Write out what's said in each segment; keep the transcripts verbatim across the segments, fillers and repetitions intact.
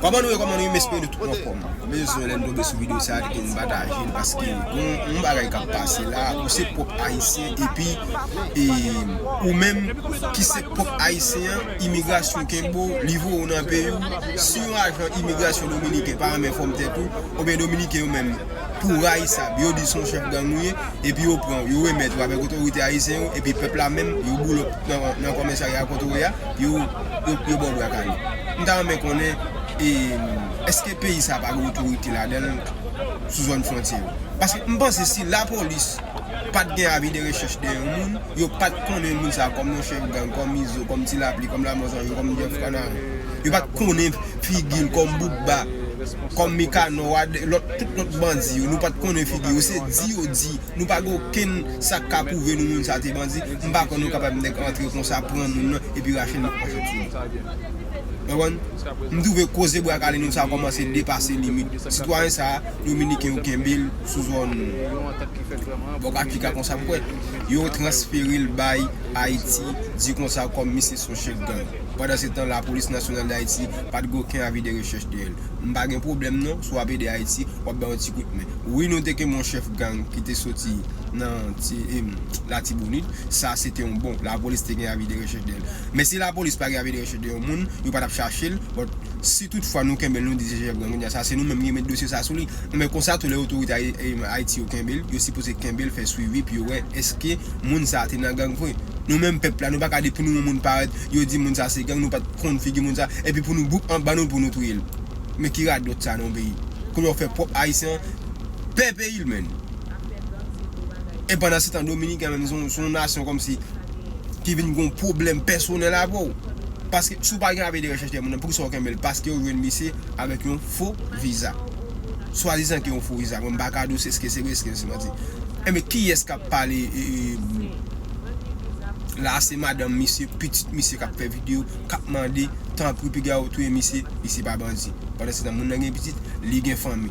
Kòman nou ye, kòman nou ye, m espere nou tout anfòm. Bezwen lè n tonbe sou videyo sa a, ke n pataje l, paske gon yon bagay k ap pase la, ou se pwòp Ayisyen, epi e, ou menm ki se pwòp Ayisyen an, imigrasyon kenbe w, li voye w nan peyi w. Si yon ajan imigrasyon dominiken pa renmen fòm tèt ou, oubyen dominiken yo menm, pou rayisab, yo di se yon chèf gang ou ye, epi yo pran w, yo remèt ou avèk otorite ayisyen yo, epi pèp la menm, yo boule w nan, nan kòmisarya kote w ye a, yo, yo, yo ba w bra kale. M ta renmen konnen, e, èske peyi sa a pa gen otorite ladan l sou zòn fwontyè yo? Paske m panse si lapolis pa t gen avi de rechèch de yon moun, yo pa t konnen moun sa a kòm yon chèf gang, kòm Izo, kòm Ti Lapli, kòm Lanmò Zanj, kòm Jeff Kanari. Yo pa t konnen figi l kòm Boutba, kòm Mikanò, lòt, tout lòt bandi yo. Nou pa t konnen figi yo. Se di yo di. Nou pa gen okenn sa k ka pwouve nou moun sa a te bandi. M pa kwè nou kapab nèk antre konsa, pran moun nan, epi rache l nan pòchèt sou nou. Konprann? M twouve koze bra kale nou sa a kòmanse depase limit. Sitwayen sa a, dominiken yo kenbe l sou zòn Bòkachika konsa pou kwè. Yo transfere l bay Ayiti, di konsa kòm misye se yon chèf gang. Pandan se tan, Lapolis Nasyonal d Ayiti pa t gen okenn avi de rechèch dèyè l. M pa gen pwoblèm non, si w ap ede Ayiti, w ap bay yon ti kout men. Wi, nou te kenbe yon chèf gang ki te soti nan ti, em, Latibonit. Sa, se te yon bon. Lapolis te gen avi de rechèch dèyè l. Men si lapolis pa gen avi de rechèch de yon moun, yo pa t ap chache l. But si toutfwa nou kenbe l, nou di se chèf gang, kounye a sa, se nou menm ki met dosye sa sou li. Men konsa tou, lè otorite Ay-, em, Ayiti yo kenbe l, yo sipoze kenbe l, fè swivi, pou yo wè èske moun sa a te nan gang vre. Nou menm pèp la, nou pa ka di pou nou wè yon moun parèt, yo di moun sa se gang, nou pa t konn figi moun sa, epi pou nou bouk anba nou pou nou touye l. Men ki radòt sa nan yon peyi? Kounye a w fè pwòp Ayisyen an pè peyi l, menn. E pandan se tan, Dominiken menm se yon, se yon nasyon kòmsi ki vin gen yon pwoblèm pèsonèl avè w. Paske si w pa gen avi de rechèch de moun nan, poukisa w kenbe l? Paske yo jwenn misye avèk yon fo viza. Swadizan ke yon fo viza. Mwen m pa ka di w se, èske se vre, èske se manti. Enben, kiyès k ap pale, e, e, la, se madanm misye, pitit misye k ap fè videyo, k ap mande, tanpri, piga yo touye misye, misye pa bandi. Pandan se tan, moun nan gen pitit, li gen fanmi.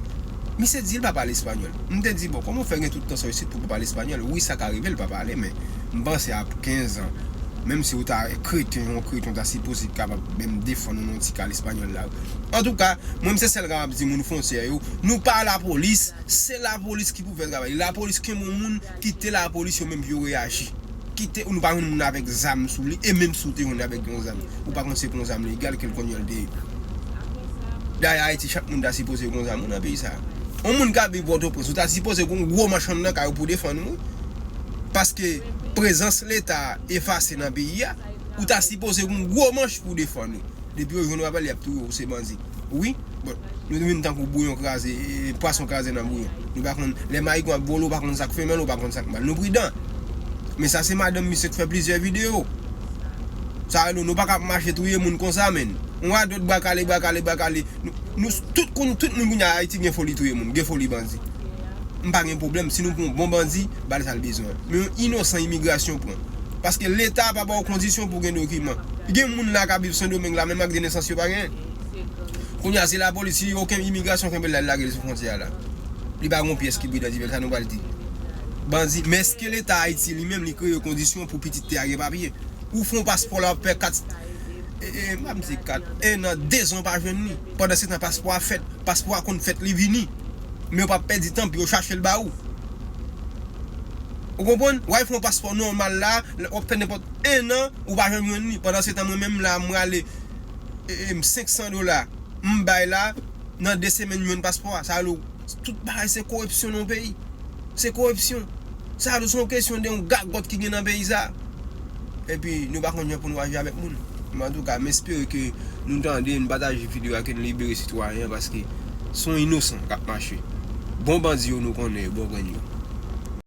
Misye di l pa pale espanyòl. M te di, bon, kòman w fè gen tout tan sa w isit pou w pa pale espanyòl? Wi, sa ka rive, l pa pale, men m panse ap kenz an, menm si w ta kreten, yon kreten, w ta sipoze kapab menm defann ou nan yon ti ka l espanyòl la. Antouka, mwen, m se sèl kapab di moun fwontyè yo, nou pa lapolis, se lapolis ki pou fè travay. Lapolis kenbe yon moun, kite lapolis yo menm pou yo reyaji. Kite, nou pa jwenn moun avèk zam sou li, e menm si w te jwenn avèk yon zam, ou pa konn se pou yon zam legal ke l konn yo l te ye. Dayè Ayiti, chak moun ta sipoze gen yon zam, wi, nan peyi sa a. Yon moun k ap viv Pòtoprens, ou ta sipoze gen yon gwo manch anndan kay ou pou defann ou, wi. Paske prezans Leta efase nan peyi a, ou ta sipoze gen yon gwo manch pou defann ou. Depi yo jwenn w avè l, y ap touye w, ou se bandi. Wi, bon, nou vin tankou bouyon kraze, e, e, pwason kraze nan bouyon. Nou pa konn, lè mayigon ap vole, ou pa konn sa k femèl, ou pa konn sa k mal. Nou pridan. Men sa se madanm misye k fè plizyè videyo. Sa vle di, nou pa ka ap mache touye moun konsa, menn. Yon radòt bra kale, bra kale, bra kale. Nou, nou tout konn, tout moun kounye a Ayiti gen foli touye moun, gen foli bandi. M pa gen pwoblèm, si nou pran yon bon bandi, ba l sa l bezwen. Men yon inosan imigrasyon pran. Paske Leta pa ba w kondisyon pou w gen dokiman. Gen moun la k ap viv Sendomeng la, menm ak de nesans yo pa genyen. Kounye a, se lapolis, si okenn imigrasyon kenbe l la, l lage l sou fwontyè a la. Li pa gen yon pyès ki pridan, di bèl sa nou pral di. Bandi, men èske Leta Ayiti li menm li kreye kondisyon pou pitit te a gen papye? Ou fè yon paspò la, w ap fè kat, e, e, m pa di kat, en an, dezan w pa jwenn li. Pandan se tan, paspò a fèt, paspò a konn fèt, li vini. Men yo p ap pèdi tan pou yo chache l ba ou. Ou konprann? W al fè yon paspò nòmal la, w ap fè nenpòt en an, ou pa janm jwenn li. Pandan se tan, mwen menm la, m rale, e, e, m senk san dola, m bay la, nan de semèn, m jwenn paspò a. Sa vle di, tout bagay se koripsyon nan yon peyi. Se koripsyon. Sa vle di, se yon kesyon de yon gagòt ki gen nan peyi sa. Epi, nou pa konn jan pou nou aji avèk moun. Men antouka, m espere ke nou tande, nou pataje videyo a, ke nou libere sitwayen an, paske se yon inosan k ap mache. Bon bandi yo, nou konnen yo, bon grenn yo.